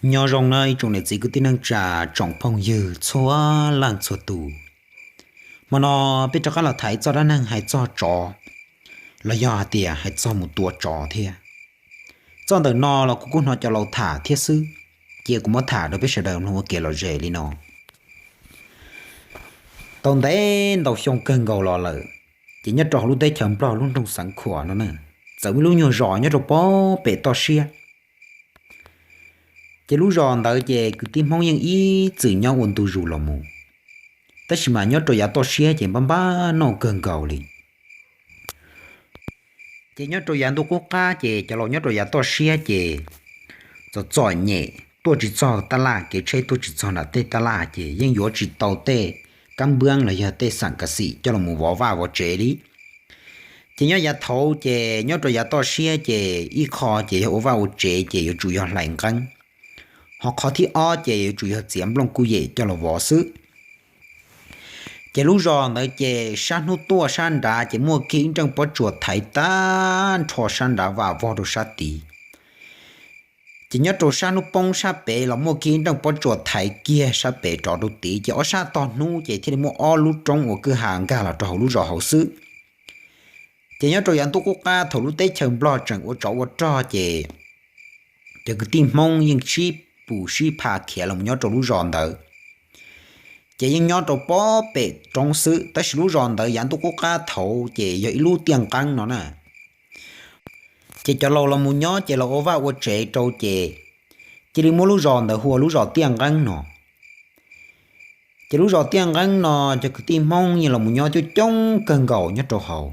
Nyob zoo na ib tsoom niam txiv kwv tij neej tsa, tsoom phooj ywg txhua leej txhua tus. Hmo no peb rov qab los tham txog dab neeg hais txog tsov, los yog hais tias hais txog mus tua tsov thiab. Txoj ntawm no los kuv kuj hnov cov laus tham thiab xwb, cia kuv muab tham rau peb sawv daws mloog ua kev lom zem li no. Tau ntev ntau xyoo kawg nkaus los lawm, ces nyob rau hauv lub teb chaws Nplog lub nroog Xeev Khuam no na, txawm muaj ib lub nyuag zos nyob rau pem toj siab. Ces lub zos ntawd ces kwv tij Hmoob yeej ib txwm nyob ua ntu zus los mus, tab sis mas nyob rau yav toj siab ces npab npab noj kawg nkaus li. Ces nyob rau yav ntuj qub qab ces cov laus nyob rau yav toj siab ces txom txom nyem, tuaj tsis txog tab laj, kev tsheb tuaj tsis txog nram tej tab laj ces yeej yuav tsis tau tej kab npuab los yog tej xam kas xim coj los vov vaj vov tsev li. Ces nyob yav thaud ces nyob rau yav toj siab ces ib qho ces yog ua vaj ua tsev ces yuav tsum yog hlais nqeeb, ho qhov thib ob ces yuav tsum yog txiav nplooj kuj yem coj los vov xwb. Ces lub zos ntawd ces sab hnub tuaj sab nrad ces muaj kiag ib nreej pob tsuas thaiv tag nrho sab nrad vam vog rau sab tid. Ces nyob rau sab hnub poob sab pem los muaj kiag ib nreej pob tsuas thaiv kiag sab pem rov rau tid, ces ob sab tog hnub ces thiaj li muaj ob lub roob ua kwj ha nkag los rau hauv lub zos hauv xwb. Ces nyob rau yav ntuj qub qab thaum lub teb chaws Nplog tseem ua tsov ua rog ces cov kwv tij Hmoob yeej sib pus sib pha khiav los nyob rau lub zos ntawd. Ces yeej nyob rau pob pem roob xwb, tab sis lub zos ntawd yav ntuj qub qab thaud ces yog ib lub tiaj nqeeb no na. Ces cov laus los mus nyob ces los ua vaj ua tsev rau ces cia li muab lub zos ntawd hu ua lub zos tiaj nqeeb no. Ces lub zos tiaj nqeeb no cov kwv tij Hmoob yeej los mus nyob coob coob kawg nkaus nyob rau hauv.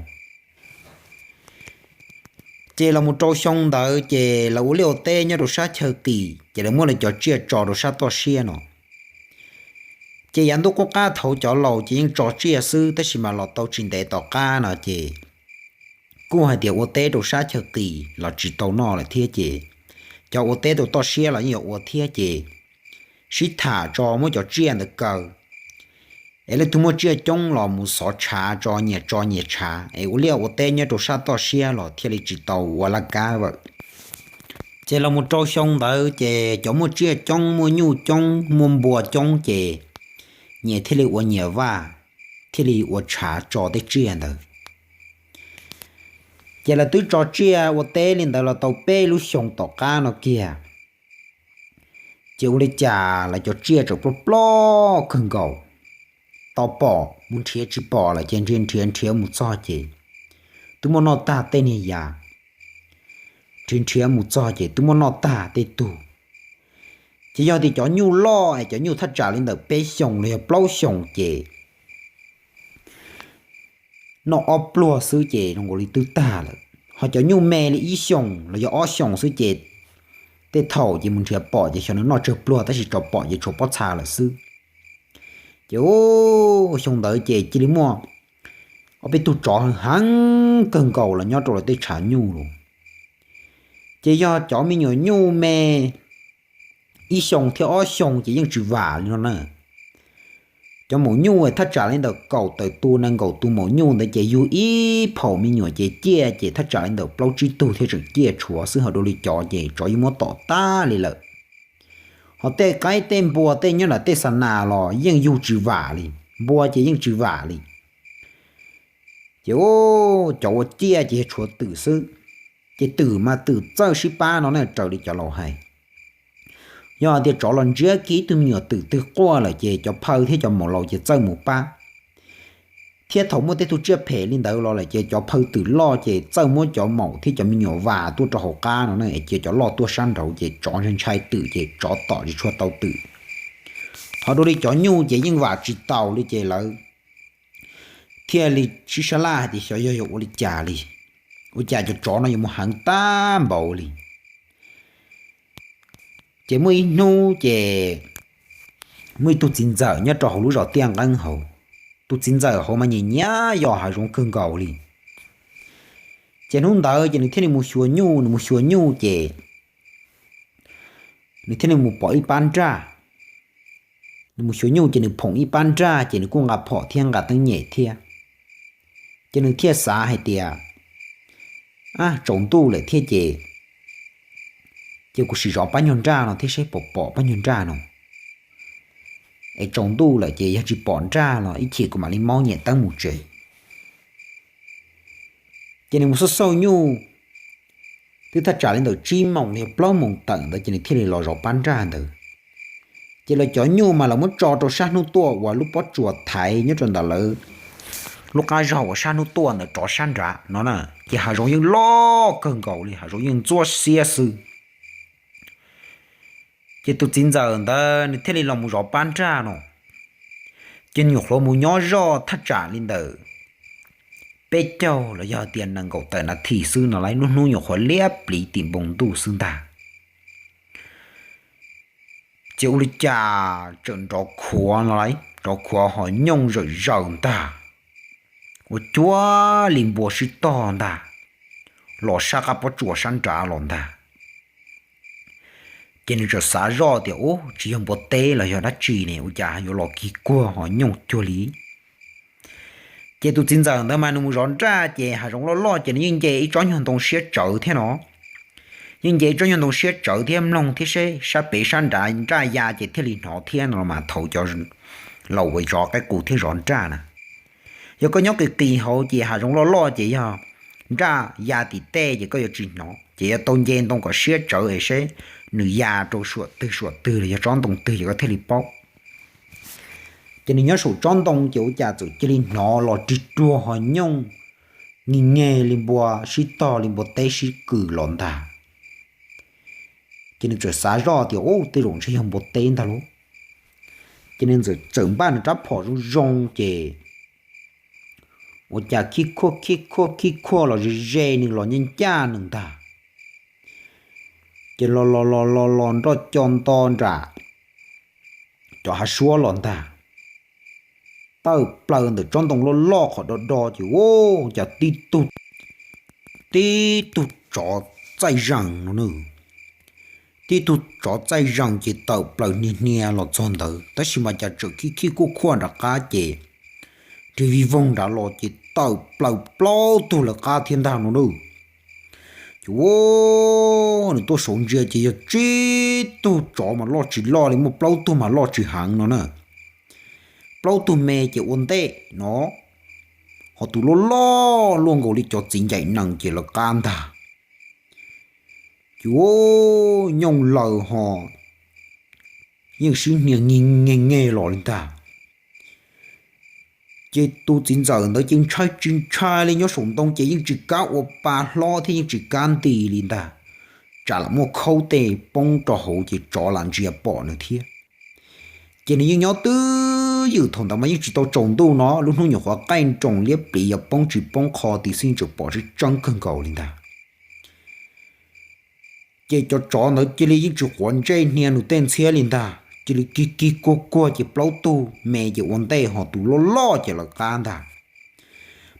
Ces los mus rau xyoo ntawd ces lawv ua liaj ua teb nyob rau sab chaw qis ces lawv muab lawv cov tsiaj tso rau sab toj siab no. Ces yav ntuj qub qab thaud cov laus ces yeej tso tsiaj xwb, tab sis mas los tau tsis ntev tom qab no ces kuj hais tias ua teb rau sab chaw qis los tsis tau noj lawm thiab ces cov ua teb rau toj siab los yeej yuav ua thiab ces sib tham tso muab cov tsiaj ntawd kaw. Es leej twg muaj tsiaj coob los mus xov tshav tso, nyias tso nyias tshav, es ua liaj ua teb nyob rau sab toj siab los thiaj li tsis tau ua laj kab lawm. Ces los mus rau xyoo ntawd ces cov muaj tsiaj coob, muaj nyuj coob, muaj npua coob ces nyias thiaj li ua nyias vaj, thiaj li ua tshav tso tej tsiaj ntawd. Ces lawv twb tso tsiaj ua teb li ntawd los tau peb lub xyoo tom qab no kiag, ces ua li cas lawv cov tsiaj tseem ploj ploj kawg nkaus. Tau pom mus nrhiav tsis pom lawm ces nrhiav nrhiav nrhiav mus txog ces twb muab noj tag tej niag yas, nrhiav nrhiav mus txog ces twb muab noj tag tej tug. Ces yog tias cov nyuj loj es cov nyuj thaj tsam li ntawm peb xyoos los yog plaub xyoos ces noj ob pluag xwb ces zoo nkaus li twb tag lawm, ho cov nyuj me li ib xyoos los yog ob xyoos xwb ces tej thaum ces mus nrhiav pom ces xyov nws noj tsawg pluag tab sis tso pom ces tshuav pob txha lawm xwb. Ces xyoo ntawd ces cia li muaj ob peb tug tsov heev heev kawg nkaus los nyob rau lawv tej tshav nyuj los. Ces yog cov me nyuam nyuj me ib xyoos thiab ob xyoos ces yeej tsis vam li no na. Cov maum nyuj thaj tsam li ntawm kaum tawm tus nees nkaum tus maum nyuj ntawd ces yug ib phaum me nyuam ces ciaj ces thaj tsam li ntawm plaub tsib tug thiaj tseem ciaj tshuav xwb, ho dua li cov ces tsov yeej muab tom tag li lawm. Ho tej qaib tej npua tej nyob nram tej xa nas los yeej yug tsis vam li, npua ces yeej tsis vam li. Ces cov ua ciaj ces yog tshuav twm xwb, ces twm mas twm txawj sib pab no na, raws li cov laus hais. Yog hais tias tsov los ntsiab kiag ib tug me nyuam twm twg quaj lawm ces cov phaw thiab cov maum laus ces txawj mus pab. Thiab thaum muaj tej tug tsiaj phem li ntawd los lawm ces cov phaw twm loj ces txawj muab cov maum thiab cov me nyuam vam tuaj rau hauv qab no na, es cia cov loj tuaj sab nraud ces tsov ntshai ntshai twm ces tsov tom tsis tshua tau twm. Ho dua li cov nyuj ces yeej vam tsis taus li ces lawv thiaj li sib sab laj hais tias xyov yog yuav ua li cas li, ua cas cov tsov no yuav mus heev tag npaum li. Ces muaj ib hnub ces muaj ib tug txiv ntxawm nyob rau hauv lub zos Tiaj Nqeeb hauv. Tus txiv ntxawm hauv mas nyiam nyiam yos hav zoov kawg nkaus li. Ces hnub ntawd ces nws thiaj li mus xyuas nyuj, nws mus xyuas nyuj ces nws thiaj li mus pom ib pab nraj. Nws mus xyuas nyuj ces nws phoom ib pab nraj ces nws kuj nqa phom thiab nqa teeb nyem thiab. Ces nws thiaj xav hais tias, a, tsaus ntuj lawm thiab ces Ces kuv sim zov pab nyuag nraj no thiab seb puas pom pab nyuag nraj no. Es tsaus ntuj lawm ces yog tsis pom nraj los ib chim kuv mam li maub nyem teeb mus tsev. Ces nws mus xauj xauj nyuj, twb thaj tsam li ntawm tsib moos los yog plaub moos tawm ntawd ces nws thiaj li los zov pab nraj ntawd. Ces lawv cov nyuj mas lawv muab tso rau sab hnub tuaj uas lub pob tsuas thaiv nyob rau ntawm lawv lub qab zog uas sab hnub tuaj ntawd rov sab nrad no na. Ces hav zoov yeej loj kawg nkaus li, hav zoov yeej ntxuab xiab xwb. Ces tus txiv ntxawm ntawd nws thiaj li los mus zov pab nraj no. Ces nyuam qhuav mus nyob zoj thaj tsam li ntawm peb caug los yog tias nees nkaum tawm nas this xwb no lauj, lub hnub nyuam qhuav liab pliv tim npoo ntuj xwb ntag. Ces ua li cas tseem nrov khuav no lauj, nrov khuav ho nyooj zawm zaws ntag, ua cuag li npua sib tog ntag, los sab qab pob tsuas sab nrad los ntag. Ces nws txawm xav zoj tias, Ub, tsis yog npua teb los yog dab tsi ne, ua cas yuav los kig kuag ho nyooj cuag li? Ces tus txiv ntxawm ntawd mas nws mus zov nraj ces hav zoov loj loj ces nws yeej nce ib tsob nyuag ntoo siab tsawv thiab no. Yeej nce ib tsob nyuag ntoo siab tsawv thiab mloog thiab seb sab pem sab nrad nraj ya ces thiaj li hnov thiab no mas thaum cov laus uas zov qaib qus thiab zov nraj na. Yog koj nyob qis qis hauv ces hav zoov loj loj ces yog nraj ya tim tej ces koj yuav tsis hnov, ces yuav tau nce ntoo kom siab tsawv es seb nws ya rau suam twg suam twg los yog tsob ntoo twg ces koj thiaj li paub. Ces nws nyob saum tsob ntoo ces ua cas txawm cia li hnov los rig ruag ho nyooj nge nge li npua sib tog li npua teb sib kws los ntag. Ces nws txawm xav zoj tias, Ub, tej zaum ntshe yog npua teb ntag lauj. Ces nws txawm npaj nws rab phom zoo zoo ces ua cas khib khuaj khib khuaj khib khuaj los ze ze nws los ncaj ncaj nws ntag. Ces los los los los los nroj co nto nram cov hav suab los ntag, tawm plaws ntawm tsob ntoo loj loj qhov do do ces ua cas tib tug, tib tug tsov txaij zees no na. Tib tug tsov txaij zees ces tawm plaws hnia hnia los txog ntawd tab sis mas cas tseem khib khib khuaj khuaj nram qab ces rig vij voog nrad los ces tawm plaws plaub tug lawv qab thiab ntag no na. Ces ua nws tuaj saud ntsia ces yog tsib tug tsov mas loj tsis loj li, muaj plaub tug mas loj tsis heev no na. Plaub tug me ces ua ntej no, ho tus loj loj luaj nkaus li cov txiv ncaim nees ces lawv qab ntag. Ces ua nyooj laws ho yeej sib hnia nge nge los li ntag. Ces tus txiv ntxawm ntawd ces ntshai tsis ntshai li, nyob saum ntoo ces yeej tsis kam ua pa hlob thiab yeej tsis kam nti li ntag, tsam lam muaj khaub tej poob rau hauv ces tsov lam ntsia pom nws thiab. Ces nws yeej nyob twj ywm, thaum ntawd mas yeej tsis tau tsaus ntuj no, lub hnub nyuam qhuav qaij nroos liab pliv, yog poob tsis poob qho tim xwb yeej tseem pom tseeb tseeb kawg nkaus li ntag. Ces cov tsov ntawd cia li yeej tsis quav ntsej hnia nws tej ntxhiab li ntag, cia li kig kig kuag kuag ces plaub tug me ces ua ntej ho tus loj loj ces lawv qab ntag.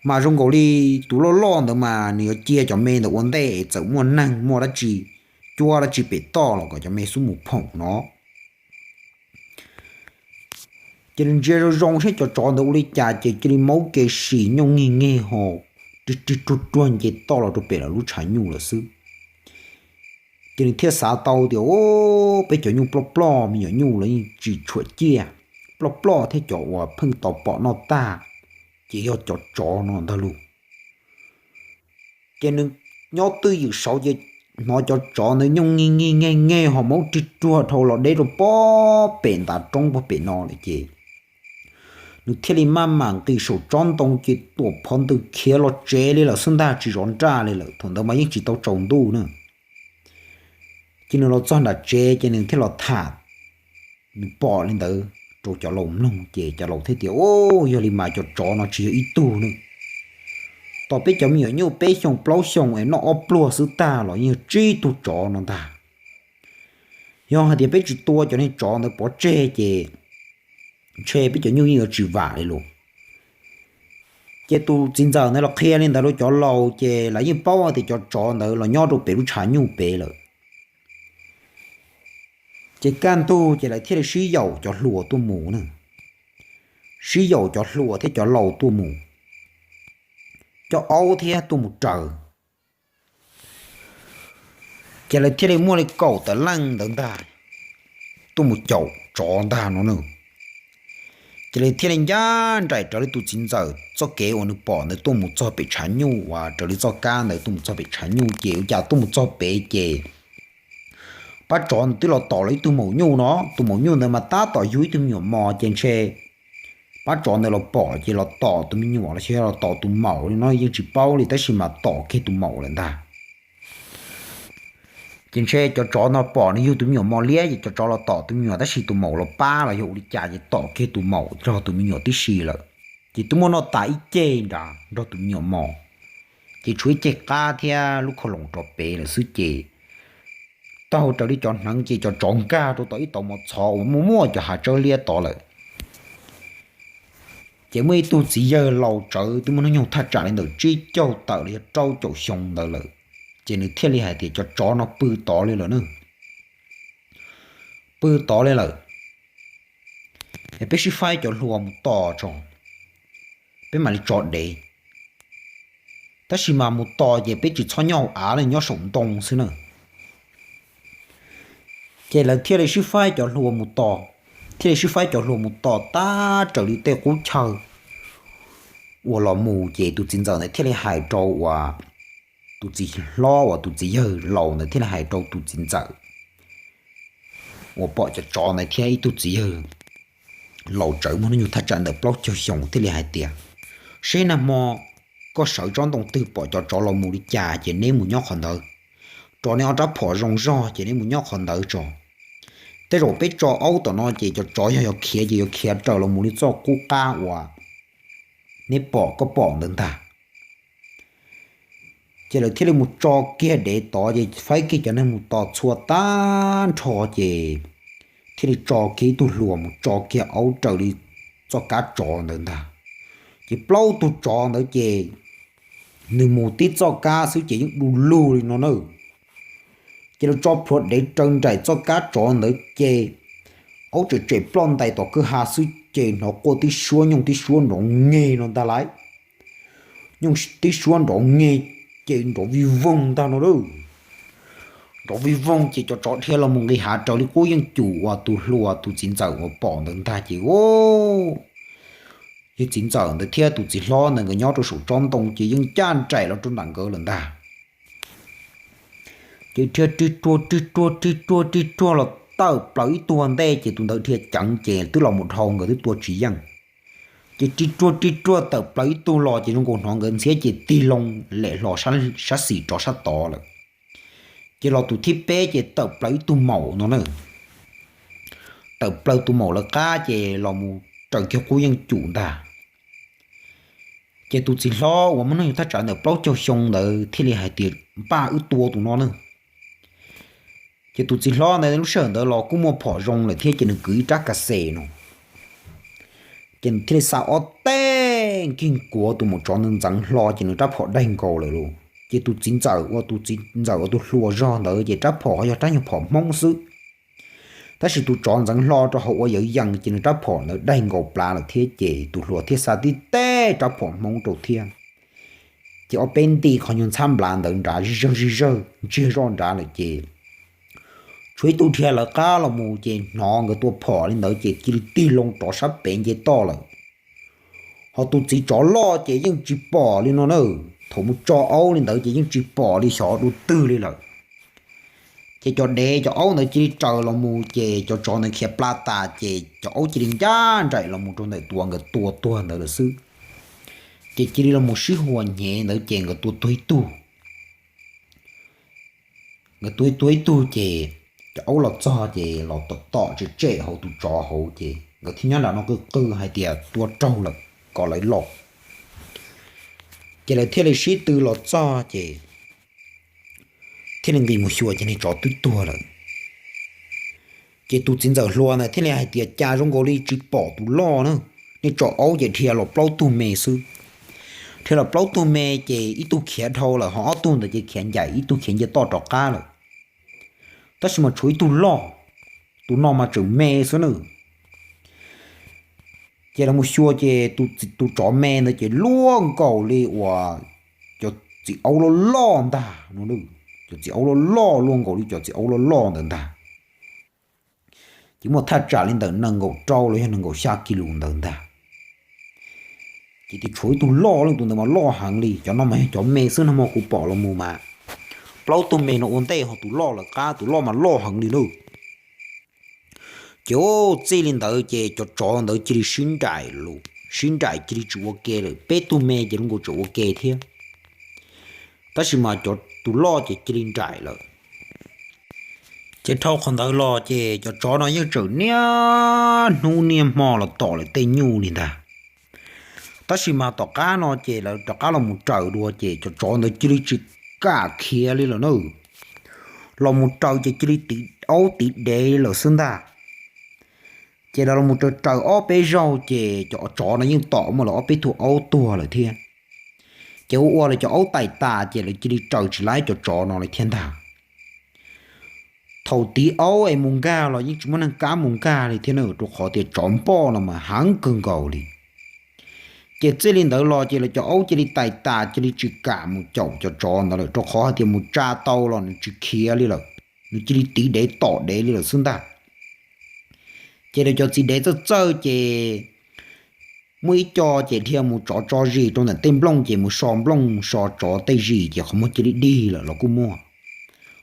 Mas zoo nkaus li tus loj loj ntawd mas nws yuav cia cov me ntawd ua ntej es txawm muaj neeg muaj dab tsi cuab dab tsi pem toj los kom cov me xub mus phoom no. Ces nws ntsia zoo zoo seb cov tsov ntawd ua li cas ces cia li maub kev sim nyooj nge nge ho rig rig ruag ruag nce toj los rau pem lawv lub tshav nyuj lawm xwb. Ces nws thiaj xav tau tias, Peb cov nyuj ploj ploj, me nyuam nyuj los yeej tsis tshuam ciaj, ploj ploj thiab cov uas pheej tau pom noj tag ces yog cov tsov no ntag lauj. Ces nws nyob twj ywm saud ces hnov cov tsov ntawd nyooj nge nge nge nge ho maub rig ruag dhau los deb rau pob pem ntav roob pob pem no lawm ces nws thiaj li maj mam nqis saum tsob ntoo ces tuam phov ntws khiav los tsev li lawm xwb ntag, tsis zov nraj li lawm. Thaum ntawd mas yeej tsis tau tsaus ntuj na. Ces nws los txog nram tsev ces nws thiaj los tham nws pom li ntawd rau cov laus mloog ces cov laus thiaj tias, Yog li mas cov tsov no tsis yog ib tug ne. Tom peb cov me nyuam nyuj peb xyoos plaub xyoos es noj ob pluag xwb tag los yeej yog tsib tug tsov no ntag. Yog hais tias peb tsis tua cov niag tsov ntawd pov tseg ces ntshe peb cov nyuj yeej yuav tsis vam li lauj. Ces tus txiv ntxawm ntawd los qhia li ntawd rau cov laus ces lawv yeej paub tias cov tsov ntawd los nyob rau pem lub tshav nyuj pem lawm. Ces kaj ntug ces lawv thiaj li sib yaum cov hluas tuaj mus na, sib yaum cov hluas thiab cov laus tuaj mus, coj aub thiab tuaj mus raws. Ces lawv thiaj li muaj li kaum tawm leej ntawd ntag tuaj mus caum tsov ntag no na. Ces lawv thiaj li ncaj nraim raws li tus txiv ntxawm txoj kev uas nws pom ntawd tuaj mus txog pem tshav nyuj uas raws li txoj kab ntawd tuaj mus txog pem tshav nyuj ces ua cas tuaj mus txog pem ces pab tsov ntawd twb los tom lawv ib tug maum nyuj no, tus maum nyuj ntawd mas tab tom yug ib tug me nyuam mos ces ntshe pab tsov ntawd los pom ces los tom tus me nyuam los xyov los tom tus maum li no yeej tsis paub li tab sis mas tom kiag tus maum lawm ntag. Ces ntshe cov tsov no pom nws yug tus me nyuam mos liab ces cov tsov los tom tus me nyuam tab sis tus maum los pab los yog ua li cas ces tom kiag tus maum nrog tus me nyuam tib si lawm. Ces twb muab noj tas ib ceg nrad nrog tus me nyuam mos, ces tshuav ib ceg qab thiab lub khau loos rov pem lawm xwb ces taug raws li cov hneev ces cov tsov nkag rau tom ib tauv mos txhov uas muaj muaj cov hav tsawb liab tod lawm. Ces muaj ib tug txiv yawg laus tsawv twb muaj hnub nyoog thaj tsam li ntawm tsib caug tawm los yog rau caum xyoo ntawd lawm, ces nws thiaj li hais tias cov tsov no pw tod li lawm na, pw tod li lawm, es peb sib faib cov hlua mus tos tso, peb mam li tso dev. Tab sis mas mus tos ces peb tsis txhob nyob hauv av li, nyob saum ntoo xwb na. Ces lawv thiaj li sib faib cov hlua mus tos, thiaj li sib faib cov hlua mus tos tag raws li tej qub chaw uas los mus ces tus txiv ntxawm ntawd thiaj li hais rau uas tus txiv hlob uas tus txiv yawg laus ntawd thiaj li hais rau tus txiv ntxawm uas pom cov tsov ntawd thiab ib tug txiv yawg laus tsawv muaj hnub nyoog thaj tsam ntawm plaub caug xyoo thiaj li hais tias, seb nag hmo koj sawv tsob ntoo twg pom cov tsov los mus li cas ces neb mus nyob qhov ntawd, rau neb ob rab phom zoo zog ces neb mus nyob qhov ntawd tso. Tej zaum peb tso aub tom no ces cov tsov yog yuav khiav ces yuav khiav raws los mus li txoj qub qab uas neb pom, koj pom ntawd ntag. Ces lawv thiaj li mus tso kiag dev tod ces faib kiag cov neeg mus tos txhua tag nrho ces thiaj li tso kiag ib tug hluas mus tso kiag aub raws li txoj kab tsov ntawd ntag. Ces plaub tug tsov ntawd ces nws mus tib txoj kab xwb ces yeej du lug li no na. Ces lawv tso plhuav dev raws nraim txoj kab tsov ntawd ces aub tseem tsem ploj ntais tom kwj ha xwb ces hnov quaj tib suab nyooj tib suab nrov nge no ntag lauj. Nyooj tib suab nrov nge ces nrov vij voog ntag no lauj. Nrov vij voog ces cov tsov dhia los mus nqis hav raws li qub yeej cum uas tus hluas tus txiv ntxawm uas pom ntawd ntag ces yawg txiv ntxawm ntawd thiab tus txiv hlob ntawd nkawd nyob rau saum tsob ntoo ces yeej ncaj nraim los rau ntawm nkawd lawm ntag. Ces dhia ri ruag ri ruag ri ruag ri ruag los tawm plaws ib tug ua ntej ces tus ntawd dhia ceev ces twb los mus dhau nkawd twb tua tsis yeej. Ces ri ruag ri ruag tawm plaws ib tug los ces zoo nkaus hnov nkawd ntxhiab ces tig loo lem hlo sab xis rov sab tod lawm. Ces los tus thib peb ces tawm plaws ib tug maum no na. Tawm plaws tus maum lawv qab ces los mus raws kiag qub yeej cum ntag. Ces tus txiv hlob uas muaj hnub nyoog thaj tsam ntawm plaub caug xyoo ntawd thiaj li hais tias npaj wb tua tus no na. Ces tus txiv hlob ntawd lub sij hawm ntawd los kuj muaj phom zoo lawm thiab ces nws kwv ib rab ka xes no. Ces nws thiaj li xa ob teg nkig nkuav tus maum tsov ntawd ntxeev hlo ces nws rab phom daig nkaus lawm lauj. Ces tus txiv ntxawm uas tus txiv ntxawm uas tus hluas zog ntawd ces rab phom ho yog rab nyuag phom hmoob xwb. Tab sis tus tsov ntxeev hlo rau hauv ua yawv yees ces nws rab phom ntawd daig nkaus plav lawm thiab ces tus hluas thiaj xa tib teg rab phom hmoob rau thiab. Ces ob peb nti qhov nyuag ntxhab nplav ntawd nrad zij zawg zij zawg ntsiag zoj nrad lawm ces tshuav ib tug dhia lawv qab los mus ces hnov nkawd tua phom li ntawd ces cia li tig loo rov sab pem nce toj lawm. Ho tus txiv tsov loj ces yeej tsis pom li no na, thaum mus tso aub li ntawd ces yeej tsis pom li xyov dua twg li lawm. Ces cov dev cov aub ntawd cia li raws los mus ces cov tsov ntawd khiav plab tas ces cov aub cia li ncaj nraim los mus rau ntawm tus uas nkawd tua tuag ntawd lawm xwb. Ces cia li los mus sib hua hnyev ntawd ces nkawd tua tuag ib tug. Nkawd tua ib tug ces cov aub los txog ces los tom tom tsem tsem hauv tus tsov hauv ces nkawd thiaj nyob nram no qw qw hais tias tua raug lawm kom lawv los. Ces lawv thiaj li sib tw los txog ces thiaj li nqis mus xyuas ces niag tsov twb tuag lawm. Ces tus txiv ntxawm hluas ntawd thiaj li hais tias cas zoo nkaus li tsis pom tus loj na, nej tso aub ces dhia los plaub tug me xwb. Dhia los plaub tug me ces ib tug khiav dhau lawm ho ob tug ntawd ces khiav ncaim ib tug khiav nce toj rov qab lawm. Tab sis mas tshuav ib tug loj, tus no mas tseem me xwb na. Ces lawv mus xyuas ces tus tsov me ntawd ces luaj nkaus li uas cov txiv aub loj loj ntag no. cov txiv aub loj loj luaj nkaus li cov txiv aub loj loj ntawd ntag. Ces muaj thaj tsam li ntawm nees nkaum rau los yog nees nkaum xya ki lus ntawd ntag. Ces tus tshuav ib tug loj loj, tus ntawd mas loj heev li, cov no mas yog cov me xwb, nag hmo kuv pom los mus mas plaub tug me no ua ntej ho tus loj lawv qab, tus loj mas loj heev li lauj. Ces txij li ntawd ces cov tsov ntawd cia li sib nraim, sib nraim cia li tsis ua ke lawm, peb tug me ces zoo nkaus tseem ua ke thiab, tab sis mas cov tus loj ces cia li nraim lawm. Ces dhau qhov ntawd los ces cov tsov no yeej tseem niaj hnub niaj hmo los tom lawv tej nyuj li ntag. Tab sis mas tom qab no ces lawv rov qab los mus raws dua ces cov tsov ntawd cia li tsis kam khiav li lawm na. Los mus raws ces cia li tiv aub tiv dev lawm xwb ntag. Ces lawv los mus raws raws ob peb zaug ces cov tsov no yeej tom muaj lawv ob peb tug aub tuag lawm thiab. Ces ua ua lawv cov aub tais tas ces lawv cia li raws tsis laib cov tsov no li thiab ntag. Thaum tiv aub es mus nkag los yeej tsis muaj neeg kam mus nkag li thiab na, rau qhov tias tsov npoj no mas heev kawg nkaus li. Ces txij li ntawd los ces lawv cov aub cia li tais tas, cia li tsis kam mus caum cov tsov ntawd lawm, rau qhov hais tias mus tsa tau los nws tsis khiav li lawm, nws cia li tiv dev tom dev li lawm xwb ntag. Ces lawv cov txiv dev txawj txawj ces muaj ib co ces dhia mus tsov tso zis rau ntawm tej nplooj ces mus so nplooj so tsov tej zis ces qhov muag cia li dig lawm los kuj muaj.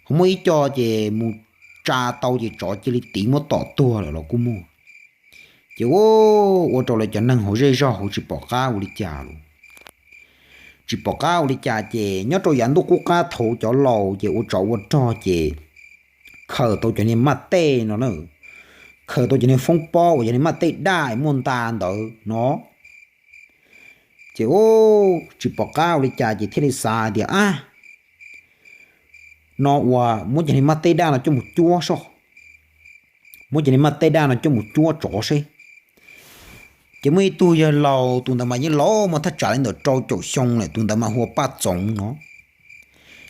Ho muaj ib co ces mus tsa tau ces tsov cia li tiv muab tom tuag lawm los kuj muaj. Ces ua, ua rau lawv cov neeg hauv zej zog hauv tsis pom qab ua li cas lawm. Tsis pom qab ua li cas ces nyob rau yav ntuj qub qab thaum cov laus ces ua tsov ua rog ces khaws tau cov niag maj tej no na, khaws tau cov niag foob pob uas yog niag maj tej daj muaj nta ntawd no. Ces tsis pom qab ua li cas ces thiaj li xav tias, ab, no uas muab cov niag maj tej daj no coj mus cuab soj, muab cov niag maj tej daj no coj mus cuab tsov seb. Ces muaj ib tug yawg laus, tus ntawd mas yeej laus muaj thaj tsam li ntawm rau caum xyoo lawm, tus ntawd mas hu ua Paj Txoov no.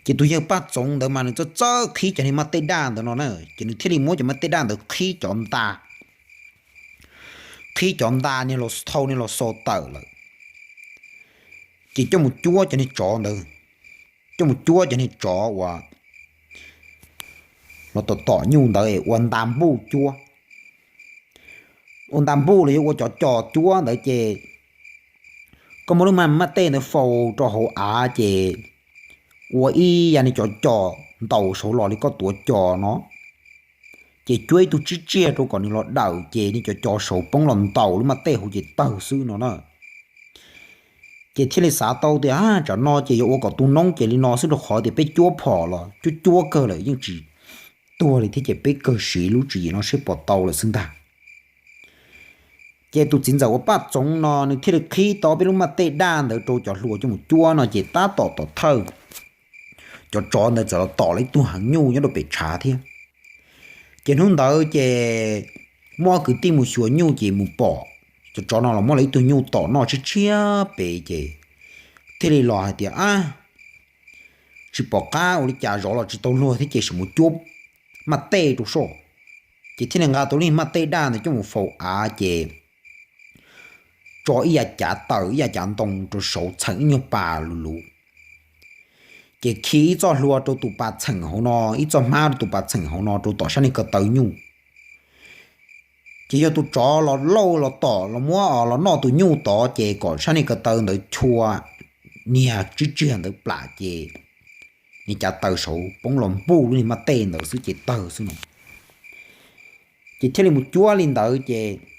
Ces tus yawg Paj Txoov ntawd mas nws txawj txawj qhib cov niag maj tej daj ntawd no na, ces nws thiaj li muab cov maj tej daj ntawd qhib cov nta, qhib cov nta niag los thau niag los xaus tawm lawm, ces coj mus cuab cov niag tsov ntawd, coj mus cuab cov niag tsov uas los tom tom nyuj ntawd es ua nta npuj cuab. Ua nta npuj los yuav ua cov cos cuab ntawd ces koj muab lub maj tej ntawd faus rau hauv av ces ua ib yam niag cov cos ntaus saud los li koj tuav cos no, ces cuab ib tug tsib tsiaj rau kom nws los dawm ces niag cov cos saud poob los ntaus lub maj tej hauv ces tawg xwb no na. Ces thiaj li xav tau tias, tsam no ces yuav ua kom tu noob ces li no xwb, rau qhov tias peb cuab phom los cuab cuab kawg lawm yeej tsis tuag li thiab, ces peb kawg siv lub tswv yim no seb puas tau lawm xwb ntag. Ces tus txiv ntxawm uas Paj Txoov no nws thiaj li qhib tau peb lub maj tej daj ntawd rau cov hluas coj mus cuab no ces tab tom tom thawj, cov tsov ntawd txawm los tom lawv ib tug heev nyuj nyob rau pem tshav thiab. Ces hnub ntawd ces muaj ob kwv tij mus xyuas nyuj ces mus pom cov tsov no los muab lawv ib tug nyuj tom noj tshiab tshiab pem ces thiaj li los hais tias, ab, tsis pom qab ua li cas zov los tsis tau luag thiab ces sim mus cuab maj tej rau soj. Ces thiaj li nqa tau lub maj tej daj ntawd coj mus faus av ces tso ib yav cav taws ib yav cav ntoo rau saud txheem ib nyuag pas lus lus, ces khi ib txoj hlua rau tus pas txheem hauv no, ib txoj hmab rau tus pas txheem hauv no rau tom sab niag ko taw nyuj. Ces yog tus tsov los lauj los tom los muab los noj tus nyuj tod ces kom sab niag ko taw ntawd chua niag tsib tsiaj ntawd plam ces niag cav taws saud poob los npuj lub niag maj tej ntawd xwb ces tawg xwb no. Ces thiaj li mus cuab li ntawd ces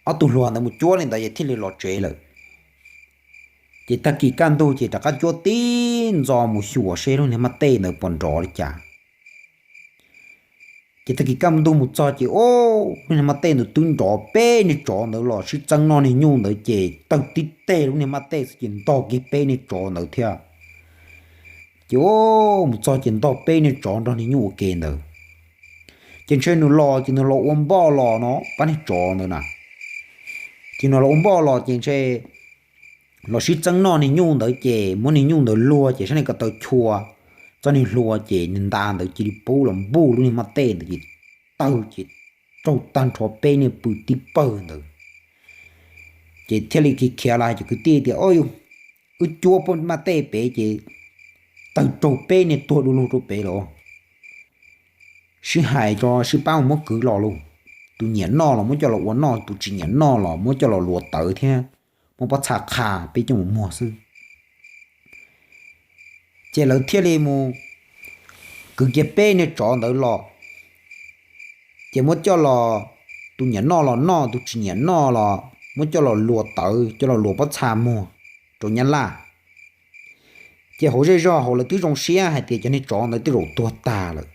ob tug hluas ntawd mus cuab li ntawd ces thiaj li los tsev lawm. Ces tag kis kaj ntug ces rov qab cuab tib ntxo mus xyuas seb lub niag maj tej ntawd puas nrov li cas. Ces tag kis kaj ntug mus txog ces, o, lub niag maj tej ntawd twb nrov, peb niag tsov ntawd los sib txeeb noj niag nyuj ntawd ces tawg tib teg lub niag maj tej xwb ces ntog kiag peb niag tsov ntawd thiab. Ces, o, mus txog ces ntog peb niag tsov nrog niag nyuj ua ke ntawd. Ces ntshe nws los ces nws los ua npoj los no pab niag tsov ntawd na. Ces nws los ua npoj los ces ntshe los sib txeeb noj niag nyuj ntawd ces muab niag nyuj ntawd luag ces sab niag ko taw chua txoj niag hlua ces niag nta ntawd cia li pub los npuj lub niag maj tej ntawd ces tawg ces raug tag nrho peb niag pw tib pawg ntawd. Ces thiaj li khiav khiav los hais cov kwv tij tias, o, yus, wb cuab poj maj tej pem ces tawg raug peb niag tuag du lug rau pem lawm. Sib hais tso sib pab mus muab kwv los lauj. Tus nyiam noj los muab coj los ua noj, tus tsis nyiam noj los muab coj los luas tawv thiab muab pob txha qha peb coj mus muag xwb. Ces lawv thiaj li mus kwv kiag peb niag tsov ntawd los, ces muab coj los, tus nyiam noj los noj, tus tsis nyiam noj los muab coj los luas tawv, coj los luas pob txha muag rau nyab laj. Ces hauv zej zog hauv lawv twb zoo siab hais tias cov niag tsov ntawd tej zaum tuag tag lawm,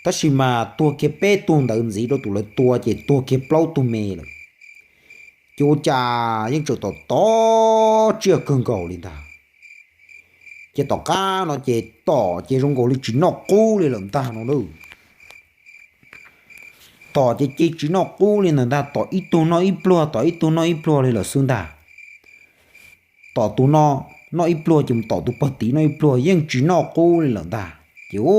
tab sis mas tuag kiag peb tug ntawd ntxiv rau tus lawv tua ces tuag kiag plaub tug me lawm. Ces ua cas yeej tseem tom tom tsiaj kawg nkaus li ntag. Ces tom qab no ces tom ces zoo nkaus li tsis noj qub li lawm ntag no lauj. Tom ces cia tsis noj qub li ntawd ntag, tom ib tug noj ib pluag, tom ib tug noj ib pluag li lawm xwb ntag. Tom tus no noj ib pluag ces mus tom tus pog tid noj ib pluag, yeej tsis noj qub li lawm ntag. Ces u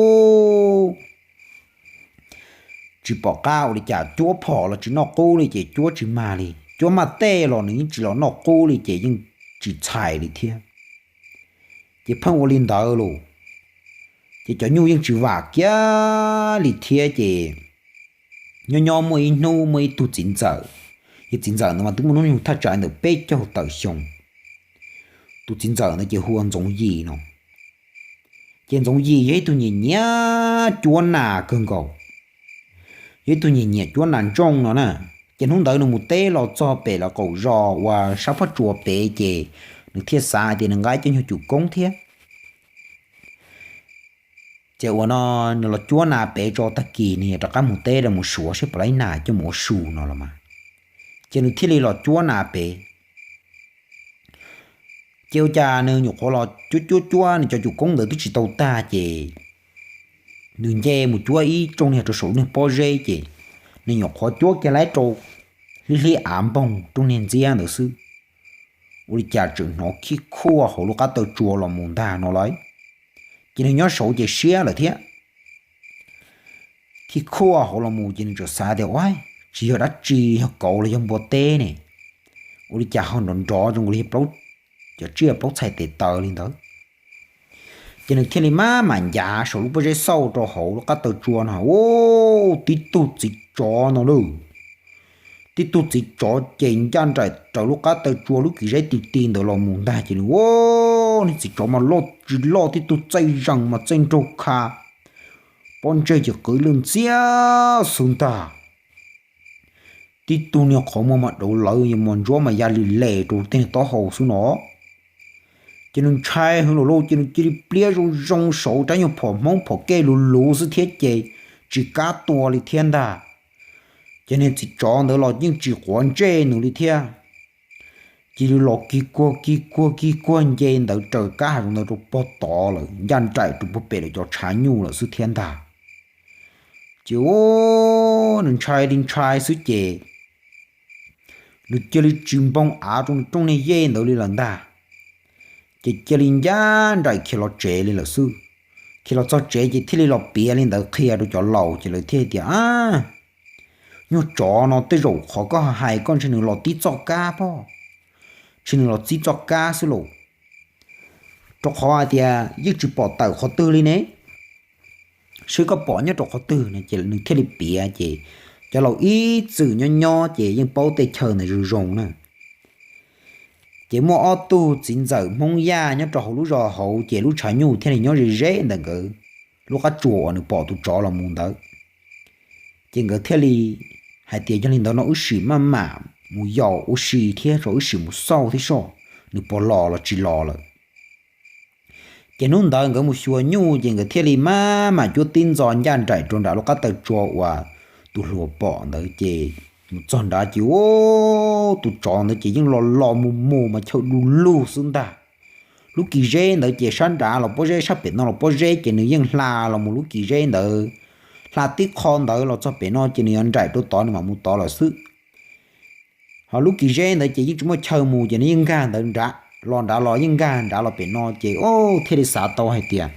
tsis pom qab ua li cas, cuab phom los tsis noj qub li ces cuab tsis mag li, cuab maj tej los nws yeej tsis los noj qub li ces yeej tsis txhais li thiab. Ces pheej ua li ntawd los, ces cov nyuj yeej tsis vam kiag li thiab ces nyob nyob muaj ib hnub muaj ib tug txiv ntxawm, yog txiv ntxawm ntawd mas twb muaj hnub nyoog thaj tsam ntawm peb caug tawm xyoo. Tus txiv ntxawm ntawd ces hu ua Ntxoov Yim no. Ces Ntxoov Yim yog ib tug nyiam nyiam cuab nas kawg nkaus, yog ib tug nyiam nyiam cuab nas ntsooj no na. Ces hnub ntawd nws mus teb los txog pem lawv qaum zos uas sab phab tsua pem ces nws thiaj xav hais tias nws nqa cov nyuag cum koob thiab. Ces ua no nws los cuab nas pem tso, tag kis nws yog rov qab mus teb rau mus suav seb puas laib nas coj mus ua su no los mas. Ces nws thiaj li los cuab nas pem. Ces ua cas nws nyuam qhuav los cuab cuab cuab nws cov cum koob ntawd twb tsis tau tag ces nws nce mus cuab ib rooj niag rau saum niag pob zeb ces nws nyuam qhuav cuab kiag laib rau hlib hlib av npoog rooj niag ntxiab ntawd xwb, ua li cas tseem hnov khib khuaj hauv lub qab taw tsua los mus ntag no lauj. Ces nws nyob saud ces siab lawm thiab. Khib khuaj hauv los mus ces nws txawm xav tias, ua, tsis yog dab tsi, yog kauv los yog npua teb ne, ua li cas ho nrov nrov zoo li plaub, cov tsiaj plaub txhais tes taw li ntawd. Ces nws thiaj li maj mam ncav saum lub pob zeb xauj rau hauv lub qab taw tsua no, u, tib tug txiv tsov no lauj. Tib tug txiv tsov ces ncaj nraim raws lub qab taw tsua lub kis zeb ti ti ntawd los mus ntag ces nws, u, niag txiv tsov mas loj tsis loj, tib tug txaij zees mas txaij nraug kha, pob ntseg ces qw lwj ntxiab xwb ntag. Tib tug niag qhov muag mas dauv lawv, yog mos ntsuab mas ya li les rau tej taub hau xwb no. Ces nws ntshai heev lawm lauj, ces nws cia li pliab zoo zoo saud rab nyuag phom hmoob phom kej luv luv xwb thiab ces tsis kam tua li thiab ntag. Ces niag txiv tsov ntawd los yeej tsis quav ntsej nws li thiab. Cia li los kig kuag kig kuag kig kuag nce ntawd raws kab hav zoov ntawd rau pog tod lawm, ncaj nraim rau pog pem lawv cov tshav nyuj lawm xwb thiab ntag. Ces, u, nws ntshai li ntshai xwb ces nws cia li tsis npog av rau nws rooj niag yej ntawd li lawm ntag. Ces cia li ncaj nraim khiav los tsev li lawm xwb. Khiav los txog tsev ces thiaj li los piav li ntawd qhia rau cov laus ces lawv thiaj tias, a, nyuag tsov no tej zaum qhov koj hais koj ntshe nws los tib txoj kab pob, ntshe nws los tib txoj kab xwb lauj. Rau qhov hais tias yeej tsis pom tawm qhov twg li ne, seb koj pom nyob rau qhov twg no ces nws thiaj li piav ces cov laus ib txwm nyob nyob ces yeej paub tej chaw ntawd zoo zoo na. Ces muaj ob tug txiv ntxawm Hmoob Yaj nyob rau hauv lub zos hauv ces lub tshav nyuj thiaj li nyob ze ze ntawm nkawd lub qab tsuas uas nws pom tus tsov los mus ntawd. Ces nkawd thiaj li hais tias yog li ntawd no wb sim maj mam mus yaum ua si thiab seb, wb sim mus xauj thiab seb nws puas los los tsis los lawm. Ces hnub ntawd nkawd mus xyuas nyuj ces nkawd thiaj li maj mam cuab tib ntxo ncaj nraim rau nram lub qab taw tsua uas tus hluas pom ntawd ces mus txog nrad ces, u, tus tsov ntawd ces yeej los los mus mus mas chaw du lug xwb ntag. Lub kis zeb ntawd ces sab nrad los pob zeb, sab pem no los pob zeb ces nws yeej hla los mus lub kis zeb ntawd, hla tib qho ntawd los txog pem no ces nws yuav nraim rau tod nws mam mus tod lawm xwb. Ho lub kis zeb ntawd ces yeej tsis muaj chaw mus ces nws yeej nkag ntawd nrad los nrad los yeej nkag nrad los pem no ces, u, thiaj li xav tau hais tias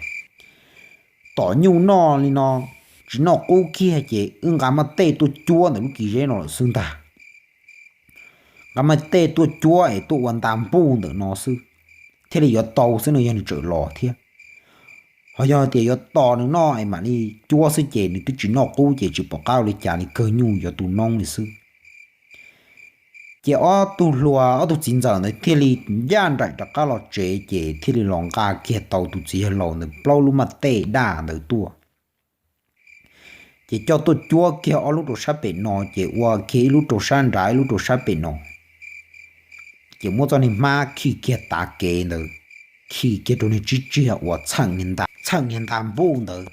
tom nyuj noj li no tsis noj qub kiag ces wb nqa maj tej tuaj cuab ntawm lub kis zeb no lawm xwb ntag. Nqa maj tej tuaj cuab es tuaj ua nta npuj ntawm no xwb, thiaj li yuav tau xwb no yog nws tseem los thiab. Ho yog tias yuav tos nws noj es mam li cuab xwb ces nws twb tsis noj qub ces tsis pom qab ua li cas li, kawg nyuj yuav tu noob li xwb. Ces ob tug hluas ob tug txiv ntxawm ntawd thiaj li ncaj nraim rov qab los tsev ces thiaj li los nqa kiag tau tus txiv yawg laus ntawd plaub lub maj tej daj ntawd tuaj. Ces coj tuaj cuab kiag ob lub rau sab pem no ces ua kiag ib lub rau sab nrad ib lub rau sab pem no. Ces muab txoj niag hmab khi kiag tav kev ntawd, khi kiag rau niag tsib tsiag uas txheem niag nta npuj ntawd,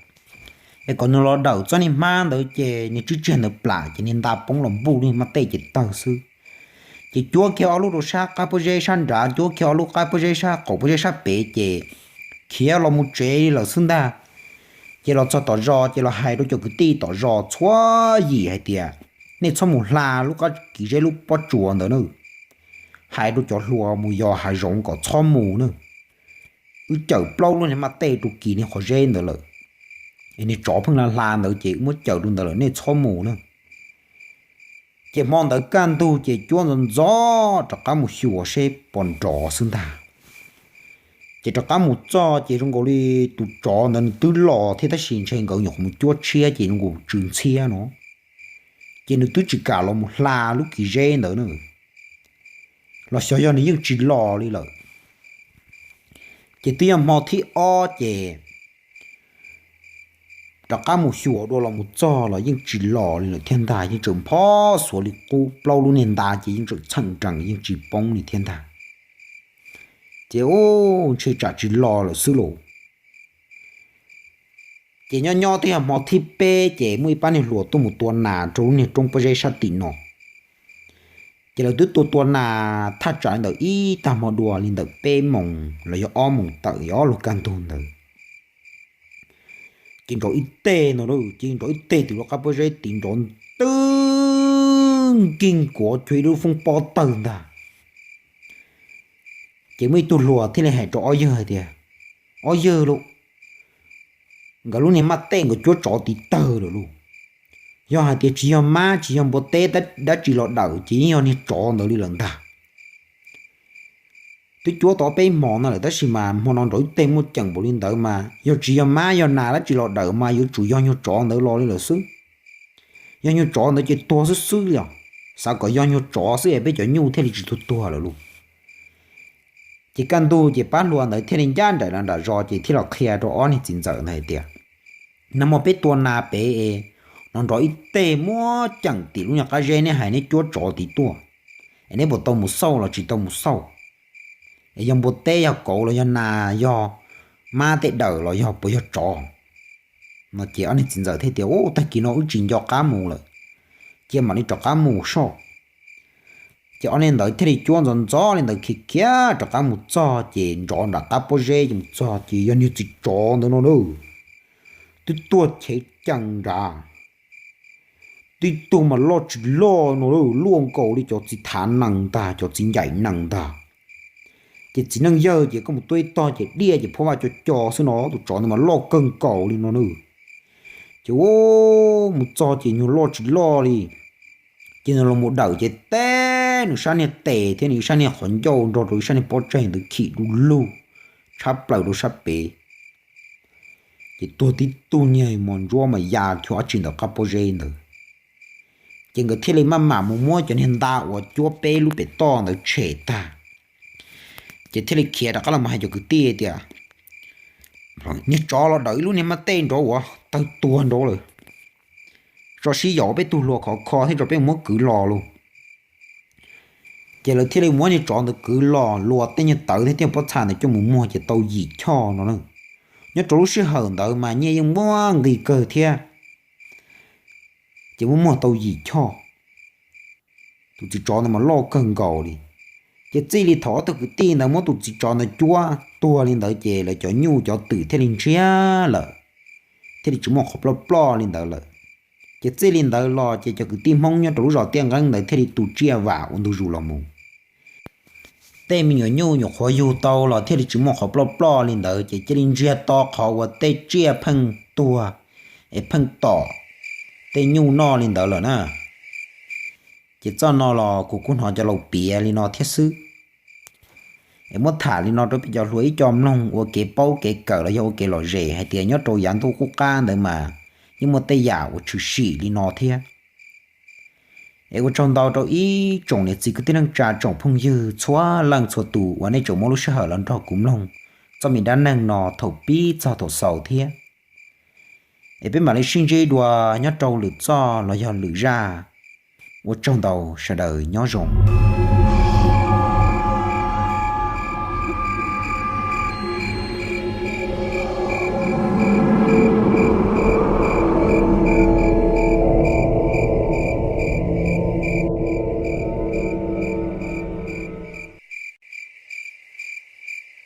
es kom nws los dawm txoj niag hmab ntawd ces niag tsib tsiag ntawd plam ces niag nta poob los npuj lub niag maj tej ces tawg xwb. Ces cuab kiag ob lub rau sab qab pob zeb sab nrad, cuab kiag ob lub qab pob zeb sab qaum pob zeb sab pem ces khiav los mus tsev li lawm xwb ntag. Ces los txog tom zos ces los hais rau cov kwv tij tom zos txhua yim hais tias, nej txhob mus hla lub qab kis zeb lub pob tsuas ntawd na. Hais rau cov hluas mus yos hav zoov kom txhob mus na. Wb cawm plaub lub niag maj tej rau kis niag qhov zeb ntawd lawm. Es niag tsov pheej hla hla ntawd ces wb muab cawm rau ntawd lawm, nej txhob mus na. Ces hmo ntawd kaj ntug ces cuab ntxov ntxov rov qab mus xyuas seb puas nrov xwb ntag. Ces rov qab mus txog ces zoo nkaus li tus tsov ntawd nws twb los thiab tab sis ntshe nkawd nyuam qhuav mus cuab tshiab ces zoo nkaus tsw ntxhiab no. Ces nws twb tsis kam los mus hla lub kis zeb ntawd na, los xyov yog nws yeej tsis los li lawm. Ces twb yog hmo thib ob ces rov qab mus xyuas dua los mus txog los yeej tsis los li lawm thiab ntag, yeej tseem nphob xuav li qub, plaub lub niag nta ces yeej tseem txheem nrees yeej tsis poob li thiab ntag. Ces ub, ntshe tsam tsis los lawm xwb lauj. Ces nyob nyob twb yog hmo thib peb ces muaj ib pab niag hluas tuaj mus tua nas rau lub niag roob pob zeb sab tim no. Ces lawv twb tua tua nas thaj tsam li ntawm ib tag hmo dua li ntawm peb moos los yog ob moos tawm yog ob lub kaj ntug ntawd. Ces nrov ib teg no, ces nrov ib teg tim lub qab pob zeb tid nrov ntwg nkig nkuav cuag ib lub foob pob tawg ntag. Ces muaj ib tug hluas thiaj li hais rau ob yawg hais tias, ob yawg lauj, nkawd lub niag maj tej nkawd cuab tsov tid tawg lawm lauj. Yog hais tias tsis yog mab tsis yog npua teb dab tsi los dawm ces yeej yog niag tsov ntawd li lawm ntag. Twb cuab tau peb hmo no lawm tab sis mas hmo no nrov ib teg muaj ceem npaum li ntawd mas yog tsis yog mab yog nas dab tsi los dawm mas yuav tsum yog nyuag tsov ntawd los li lawm xwb. Yog nyuag tsov ntawd ces tuag xwb xwb li os. Xav kom yog nyuag tsov xwb es peb cov nyuj thiaj li tsis tuag tuag lawm lauj. Ces kaj ntug ces pab hluas ntawd thiaj li ncaj nraim los nram zos ces thiaj los qhia rau ob niag txiv ntxawm ntawd hais tias, nag hmo peb tua nas pem es no nrov ib teg muab ceem tim lub nyuag qab zeb, neb hais neb cuab tsov tid tuaj, es neb puas tau mus xauj los tsis tau mus xauj? Es yog npua teb yog kauv los yog nas yog mab tej dawm los yog puas yog tsov? No ces ob niag txiv ntxawm thiaj tias, ub, tag kis no wb tsis nco qab mus lawm, cia mam li rov qab mus soj. Ces ob niag ntawd thiaj li cuab ntxov ntxov li ntawd khiav khiav rov qab mus txog ces nrov nram qab pob zeb ces mus txog ces yog niag txiv tsov ntawd no na. Twb tuag chev cees nrad, tib tug mas loj tsis loj no, luaj nkaus li cov txiv thav nees ntag, cov txiv ncaim nees ntag. Ces txiv neej yawg ces koj mus tuaj ib tog ces diaj ces phab vaj co co xwb no, tus tsov ntawd mas loj kawg nkaus li no na. Ces mus txog ces nyuag loj tsis loj li. Ces nws los mus dawm ces teb nws sab niag tes thiab nws sab niag qhov ncauj nrog rau ib sab niag pob tsaig ntawd khim du lug tshab plaws rau sab pem. Ces tuag tib tug niag mos ntsuab mas ya cuag dab tsi ntawm qab pob zeb ntawd. Ces nkawd thiaj li maj mam mus muab cov niag nta uas cuab peb lub pem toj ntawd tshem tag. Ces thiaj li khiav rov qab los hais cov kwv tij tias, niag tsov los dawm ib lub niag maj tej nrov uas tawg tuag nrov lawm, tso sib yaum peb tug hluas khov kho thiab tso peb muab kwv los lauj. Ces lawv thiaj li muab niag tsov ntawd kwv los, luas tej nyuag tawv thiab tej pob txha ntawd coj mus muag ces tau yim choj no na. Nyob rau lub sij hawm ntawd mas nyiaj yeej muaj nqis kawg thiab. Ces muab muag tau yim choj. Tus txiv tsov ntawd mas loj kawg nkaus li. Ces txij li thaum ob tug kwv tij ntawd muab tus txiv tsov ntawd cuab tuag li ntawd ces lawv cov nyuj cov twm thiaj li ntsiag lawm, thiaj li tsis muaj qhov ploj ploj li ntawd lawm. Ces txij li ntawd los ces cov kwv tij Hmoob nyob rau lub zos Tiaj Nqeeb ntawd thiaj li tu tsiaj vam ua ntu zus los mus. Tej me nyuam nyuj nyuam qhuav yug tau los thiaj li tsis muaj qhov ploj ploj li ntawd ces cia li ntsiag to qhov uas tej tsiaj pheej tuag es pheej tom tej nyuj noj li ntawd lawm na. Ces txoj no los kuv kuj hnov cov laus piav li no thiab xwb. Es muab tham li no rau peb cov hluas ib co mloog ua kev paub kev kawm los yog ua kev lom zem hais tias nyob rau yav ntuj qub qab ntawd mas yeej muaj tej yam uas tshwm sim li no thiab. Es ua tsaug ntau rau ib tsoom niam txiv kwv tij neej tsa tsoom phooj ywg txhua leej txhua tus uas nej tseem muab lub sij hawm los nrog kuv mloog txoj me dab neeg no thaum pib txog thaum xaus thiab. Es peb mam li sib ntsib dua nyob rau lwm txoj los yog lwm zaj. Ua tsaug ntau, sawv daws nyob zoo.